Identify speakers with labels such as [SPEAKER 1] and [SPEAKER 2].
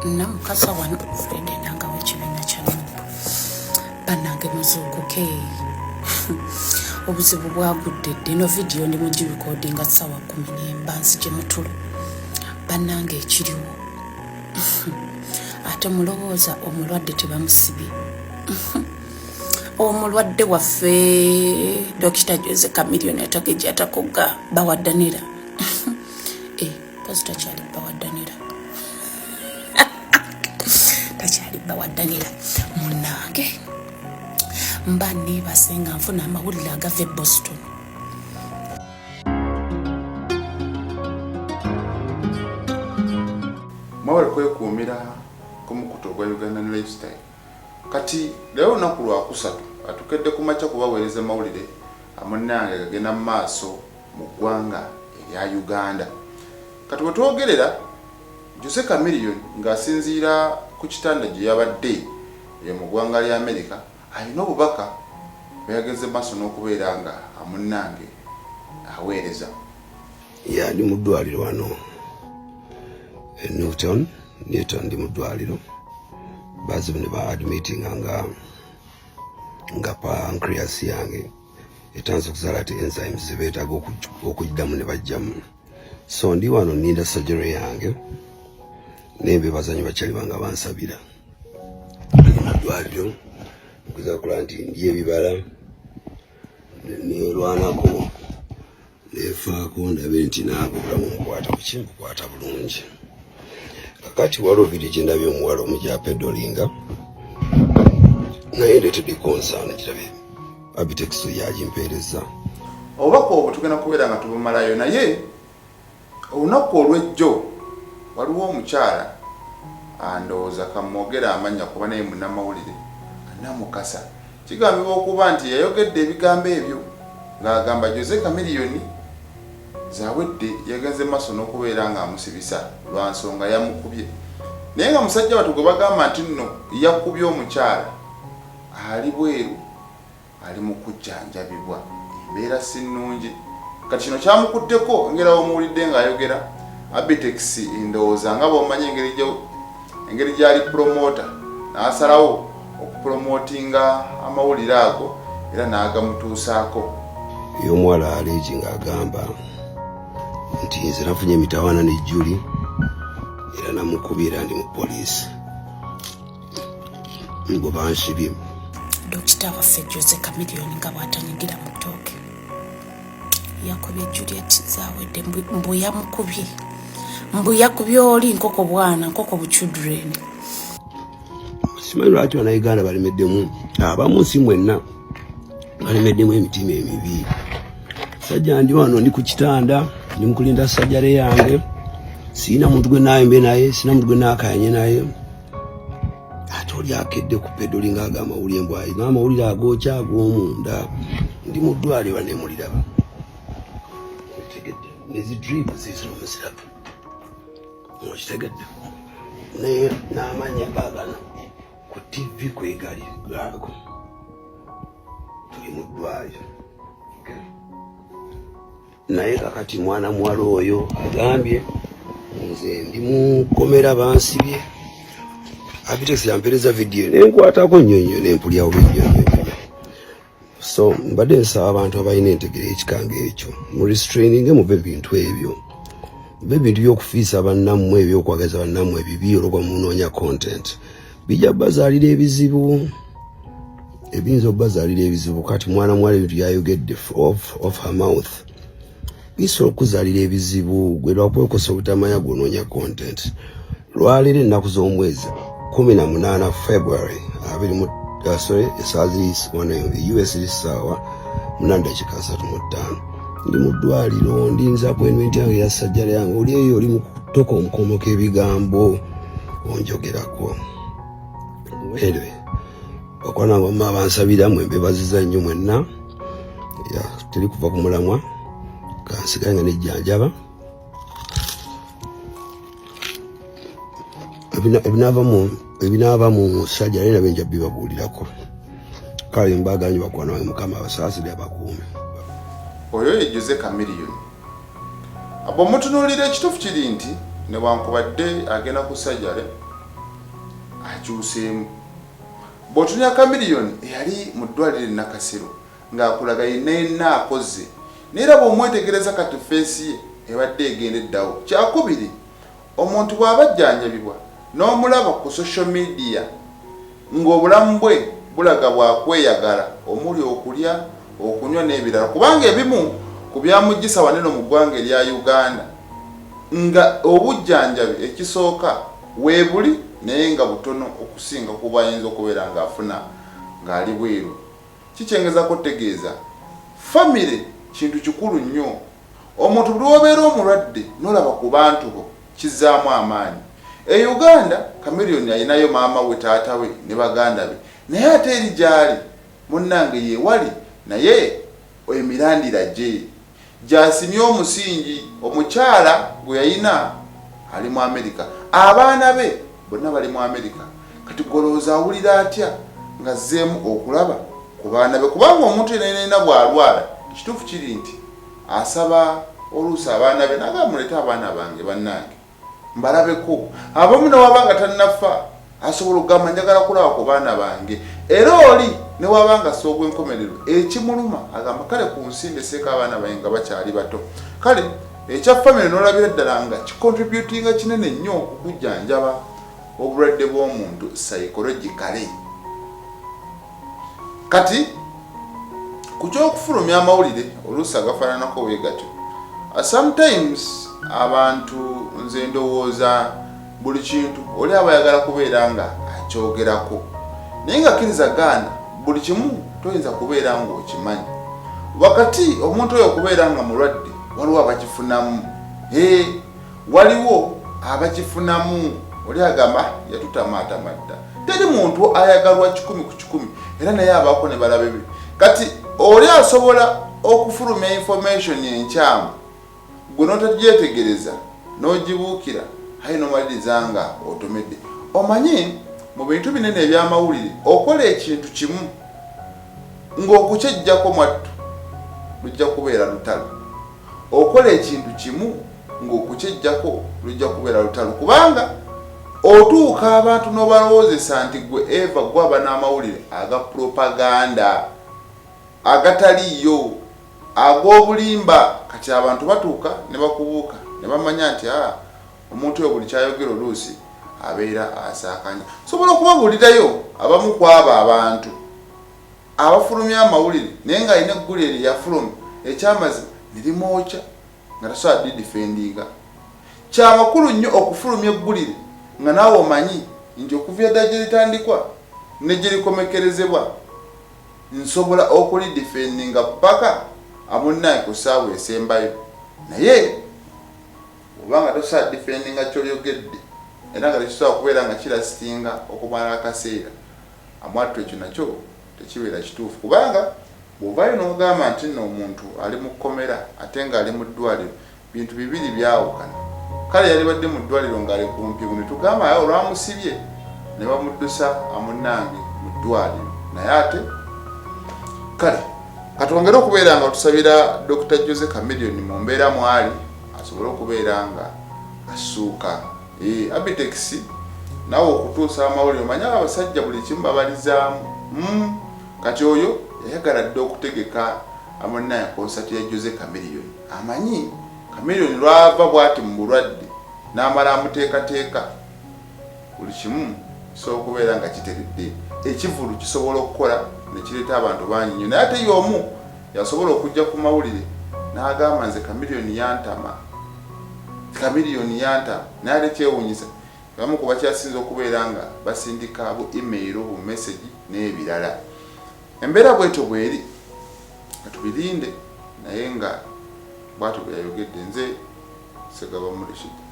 [SPEAKER 1] Namukasa wano Fred Enanga w'ekibiina kya NUP. Bannange muzuukuke, obuzibu bwagudde dda. Eno vidiyo ndi mugirikodinga ssaawa 11 nzigye mutulo. Bannange ekiriwo ate mulowooza omulwadde tebamusibye? Omulwadde waffe Dokita Jose Chameleone atagejja atakogga bawaddanira pozi takyali bawaddanira, takyali bawaddanira. Munange, mba neebase nga nfuna amawulire agava e Boston.
[SPEAKER 2] Mwewale kwekuumira ku mukutu ogwa Ugandan Lifestyle. Kati leero olunaku lwakusatu, atukedde ku makya kubaweereza mawulire amunnange gagenda mu maaso mu ggwanga erya Uganda. Kati wetwogerera, Jose Chameleone ng'asinziira ku kitanda gye yabadde eyo mu ggwanga lya America alina obubaka bwe yagenze maaso n'okubeera nga amunnange aweereza.
[SPEAKER 3] Ya, ndi mu ddwaliro wano e Newton, Newton. Ndi mu ddwaliro, bazibu ne ba admittinga nga pancreas yange etandise okuzaala ati enzymes zebeetaaga okugiddamu ne bajjamu. So ndi wano nninda surgery yange, naye mbebazanyi bakyali bange bansabira. Ndi mu ddwaliro okuza kulaba nti ndi ebibala nerwanako nefaako ndabe nti naawe obulamu mukwata buki, bukwata bulungi. Kakati waliwo vidiyo gyendabye omuwala omujapedolinga, naye ndetedde concern. Kirabe Abitex yagimpeereza.
[SPEAKER 2] Obubaka obwo tugenda kubeera nga tubumalayo, naye olunaku olw'ejjo waliwo omukyala, andowooza kamwogera amannya kuba naye munnamawulire, Namukasa. Kigambibwa okuba nti yayogedde ebigambo ebyo ng'agamba Jose Chameleone Zawedde yagenze maaso n'okubeera ng'amusibisa lwa nsonga yamukubye, naye nga musajja wattu gwe bagamba nti nno yakubye omukyala ali bweru, ali mu kujjanjabibwa, embeera si nnungi. Kati kino kyamukutteko engeri awomuwulidde ng'ayogera. Abitex ndowooza nga bw'omanyi engeri gy'ali promoter, n'asalawo okupromotinga amawulire ago era n'agamutuusaako.
[SPEAKER 3] Ey'omuwala aleegi ng'agamba nti nze nafunye emitawaana ne Juli era namukubye era ndi mu poliisi ngo bansibye.
[SPEAKER 1] Dokita waffe Jose Chameleone nga bw'atanyigira mu ttooke yakubye Juliet Zawedde, mbu yamukubye, mbu yakubye oli nkoko bwana nkoko buchildren.
[SPEAKER 3] Simanyi lwaki Bannayuganda balemeddemu, abamu nsi mwenna balemeddemu emitima emibi. Sajja ndi wano, ndi ku kitanda, ndi mukulinda sajjale yange. Siina muntu gwe naayombe naye, siina muntu gwe naakayanye naye, ate oli akedde ku pedolinga ago amawulire mbw alina amawulire agookya ag'omunda. Ndi mu ddwaliro banemuliraba okitegedde, nezi drip zizino muziraba, okitegedde, naye n'amanya gagano ku TV kwegali gaago. Tuli mu ddwaliro, naye kakati mwana muwala oyo agambye nze ndi mukomera bansibye. Abitex yampereza vidiyo nenkwatako nnyo nnyo nempulyawo nnyo nnyo. So mbadde nsaba abantu abalina entegere ekikanga ekyo mu restraining, muve ebintu ebyo, muve ebintu by'okufiisa bannammwe, ebyokwagaza bannammwe ebibi olwokuba munoonya content. Bijja bazaalira ebizibu, ebiyinza okubazaalira ebizibu. Kati mwana muwala ebintu byayogedde off her mouth bisobola okuzaalira ebizibu gwe lwakwekosa obutamanya gwonoonya content. Lwaleero ennaku z'omwezi 18 February abiri mu sorry, esaawa ziri wano e US eri ssaawa 8:35. Ndi mu ddwaliro, ndinza appointment yange ya sajjala yange. Oli eyo oli mu kutoka omukomoka ebigambo onjogerako. Anyway, bakwana bamma abansabira mwembe baziza nnyo mwenna. Ya teri kuva ku mulamwa, kansigale nga nejjanjaba. Ebinaava mu sajja naye nabyo nja bibabuulirako. Kale mbaagala nnyo bakwana bange, Mukama abasaasire abakuume.
[SPEAKER 2] Oyo ye Jose Chameleone. Bw'omutunuulira, ekituufu kiri nti newankubadde agenda ku sajjale. Akyuseemu. Bw'otunulira Chameleone eyali mu ddwaaliro e Nakasero ng'akulaga yenna yenna akoze naye era bw'omwetegereza kati ffeesi ye ebadde egenda eddawo. Kyakubiri, omuntu bw'aba ajjanjabibwa n'omulaba ku social media ng'obulamu bwe bulaga bwa kweyagala omuli okulya, okunywa n'ebirala kubanga ebimu ku byamuggyisa wano eno mu ggwanga erya Uganda nga obujjanjabi ekisooka weebuli naye nga butono okusinga ku bw'ayinza okubeera ng'afuna ng'ali bweru. Ki kye ngezaako otegeeza? Famire kintu kikulu nnyo. Omuntu buli w'obeera omulwadde n'olaba ku bantu bo kizzaamu amaanyi. E Uganda Chameleone alinayo maama we, taata we ne baganda be naye ate eri gy'ali munnange yeewali naye emirandira gye gy'asimye omusingi. Omukyala gwe yalina ali mu Amerika, abaana be bonna bali mu Amerika. Kati ggwe olowooza awulira atya ng'azzeemu okulaba ku baana be kubanga omuntu yenna yenna bw'alwala ekituufu kiri nti asaba oluusi abaana be n'agamba muleete abaana bange bannange mbalabeko. Abamu ne waba nga tannafa asobola okugamba njagala kulaba ku baana bange era oli ne waba nga si ogw'enkomerero ekimuluma agamba kale ku nsi ndeseeko abaana bange nga bakyali bato. Kale ekya famire n'olabira ddala nga kicontributinga kinene nnyo okujjanjaba obulwadde bw'omuntu psychologically. Kati ku ky'okufulumya amawulire oluusi agafaananako bwe gatyo, sometimes abantu nze ndowooza buli kintu oli aba ayagala kubeera nga akyogerako naye nga kkiriza gaana buli kimu toyinza kubeera ng'okimanyi. Wakati omuntu oyo okubeera nga mulwadde waliwo abakifunamu. Hee, Waliwo abakifunamu oli agamba ah, yatutamaatama dda. Teri muntu ayagalwa 100% era naye abaako ne balabe be. Kati oli asobola okufulumya information enkyamu gwe n'otagyetegereza n'ogibuukira aye n'omaliriza nga otomedde. Omanyi mu bintu binene eby'amawulire okola ekintu kimu ng'okukyeggyako mwattu lujja kubeera lutalo. Okola ekintu kimu ng'okukyeggyako lujja kubeera lutalo kubanga otuuka abantu n'obalowoozesa nti gwe Eva gwe aba n'amawulire aga pulopaganda agataliiyo ag'obulimba kati abantu batuuka ne bakubuuka ne bamanya nti aa omuntu oyo buli kyayogera oluusi abeera asaakanya. Nsobola okubabuulirayo abamu ku abo abantu abafulumya amawulire naye ng'alina eggulire lye yafulumya ekyamazima ne limwokya nga tasobola didifendinga. Kya makulu nnyo okufulumya eggulire nga naawe omanyi nti okuviira ddala gye litandikwa ne gye likomekkerezebwa nsobola okulidifendinga ppaka munnange ku ssaawa esembayo. Naye bw'oba nga tosobola difendinga ky'oyogedde era nga tekisobola kubeera nga kirasitinga okumala akaseera, mwattu ekyo nakyo tekibeera kituufu kubanga bw'ovaayo n'ogamba nti nno omuntu ali mu kkomera ate ng'ali mu ddwaliro bintu bibiri byawukana. Kale yalibadde mu ddwaliro ng'ali ku mpingu ne tugamba aye olwamusibye ne bamuddusa munnange mu ddwaliro naye ate kale katwongere okubeera nga tusabira Dokita Jose Chameleone mu mbeera mwali asobole okubeera nga assuuka. Eh, Abitex nawe okutuusa amawulire omanyi abasajja buli kimu babalizaamu mm. Kati oyo yayagala dda okutegeka amunaye concert ya Jose Chameleone. Amanyi Chameleone lwava bwati mu bulwadde n'amala amuteekateeka buli kimu kisobola okubeera nga kiteredde. Ekivvulu kisobola okukola ne kireeta abantu bangi nnyo naye ate y'omu yasobola okujja ku mawulire n'agamba nze Chameleone yantama, Chameleone yantama naye ate kyewuunyisa Abamu ku bakyasinze okubeera nga basindika bu email, bu message n'ebirala. Embeera bwetyo bweri katubirinde naye nga bwatyo bweyayogedde. Nze Ssegawa Murishid.